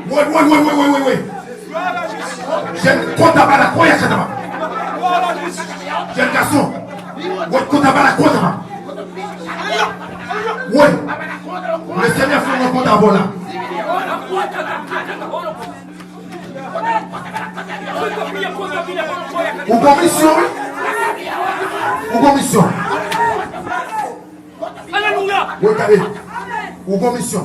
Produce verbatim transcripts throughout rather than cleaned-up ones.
Woy, woy, woy, woy, woy, woy, woy. Jèn konta bala koya katama. Jèn gason. Woy, konta bala koya katama. Woy. Le Senyè fè yon konta avè w la. Ou gon misyon, wi. Ou gon misyon. Alelouya! Woy, gade. Ou gon misyon.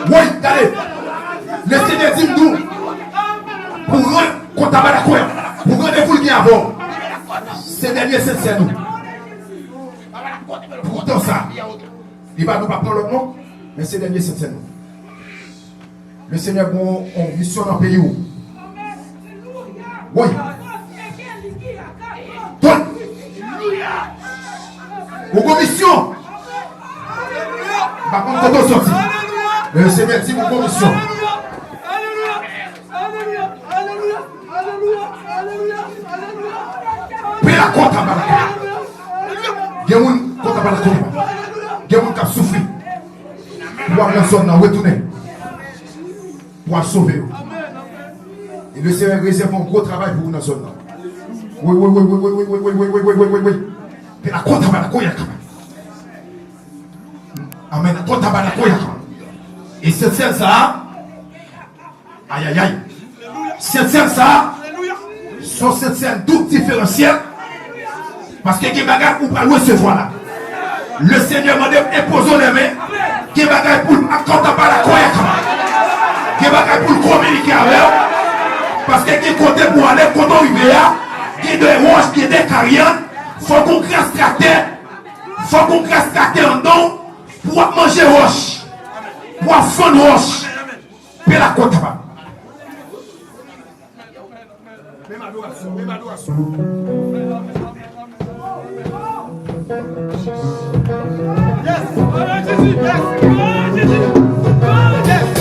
Woy, gade. Le Senyè di m tou, pou rann konta bala koya, pou randevou l gen avè w, se dènye sentsèn ou. Pou tan sa. Li pa, nou pa pran lòt non, men se dènye sentsèn nou. Le Senyè gon yon misyon nan peyi w. Wi. Tout. Ou gon misyon. M pa konn kote w soti. Men le Senyè di m ou gon misyon. Pela konta bala. Gen moun konta bala konta. Gen moun k ap soufri. Pou w al nan zòn nan, retounen. Pou w al sove yo. E le Senyè rezève yon gwo travay pou ou nan zòn nan. Wi, wi, wi. Pela konta bala koya kama. Amèn. Konta bala koya kama. E se sèl sa a. Ayayay. Sentsèn sa a, se yon sentsèn doub diferansyèl. Paske gen bagay ou pral resevwa la. Le Senyè mande m enpoze w lèmen. Gen bagay pou l akòd anba lakoyè. Gen bagay pou l kominike avè w. Paske gen kote pou w ale, kote w rive a, gen de wòch, gen de karyann. Fòk ou gras trakte. Fòk ou gras trakte anndan w pou w ap manje wòch. Pou w ap fann wòch. Pela kota ba. Menm adorasyon, menm adorasyon. Yes! Glwa a Jezi! Yes! Glwa a Jezi! Glwa a Jezi!